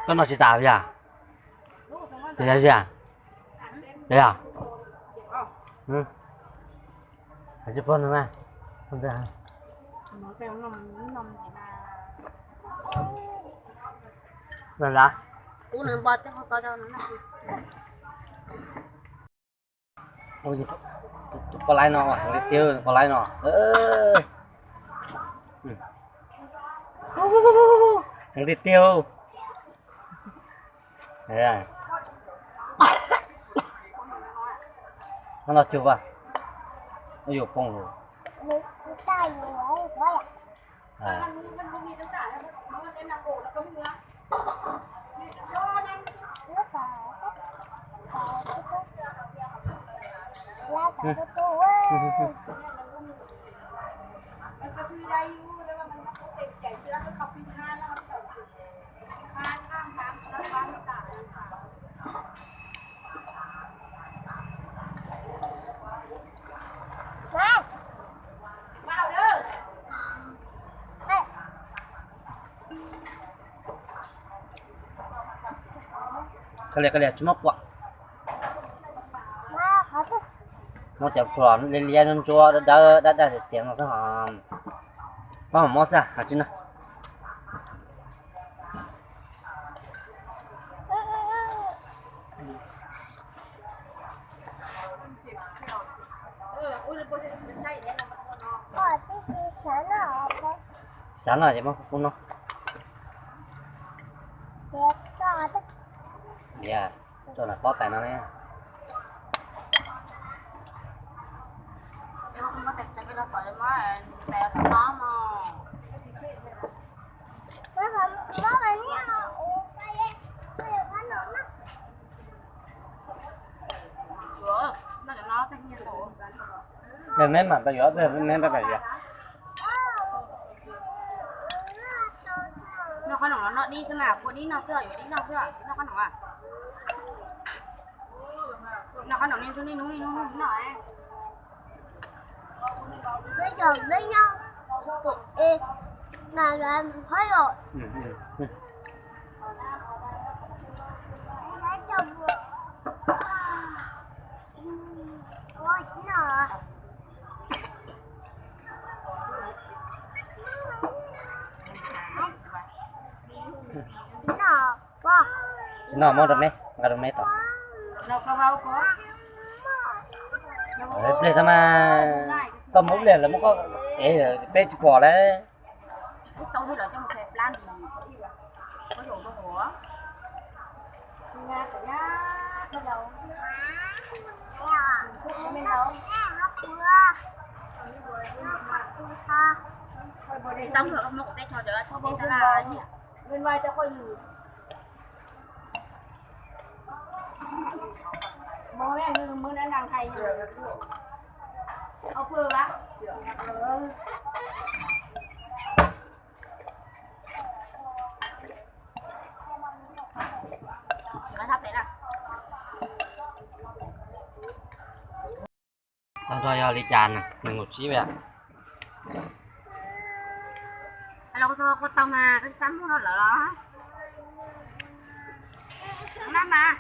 Koj noj tsis tas yog? Yog, yog. Tsis pom no na. Noj las. Tus poj laib no, heev tiag tiag tus poj laib no. Heev tiag tiag. Noj cug vas, yuav poob lawm. Koj liam, koj liam, tsis muab puam. Muab cov pluas liab liab ntsuab ntsuab dawb dawb daj daj tiav tiav no xwb hos. Pab mam muab xwb hos tsis na. Xav noj ces muab kuv noj. Yog, tso nram pob tais no ne. Peb me mas peb yuav, peb me peb yuav. Noj qhob noom los noj dib xwb mas, kua dib noj xwb, yuav dib noj xwb, noj qhob noom. Noj qhob noom niaj hnub niaj hnub niaj hnub noj. Tsis noj, muab rau me, nqa rau me tod. Ib pliag tag mas koj mus ib pliag lawv muab koj ev peb tsis pom lawm. Tau nrho yog li cas na, nees nkaum tsib yom. Los koj tau mas koj tsis txaj muag rau lawv los? Nab mas.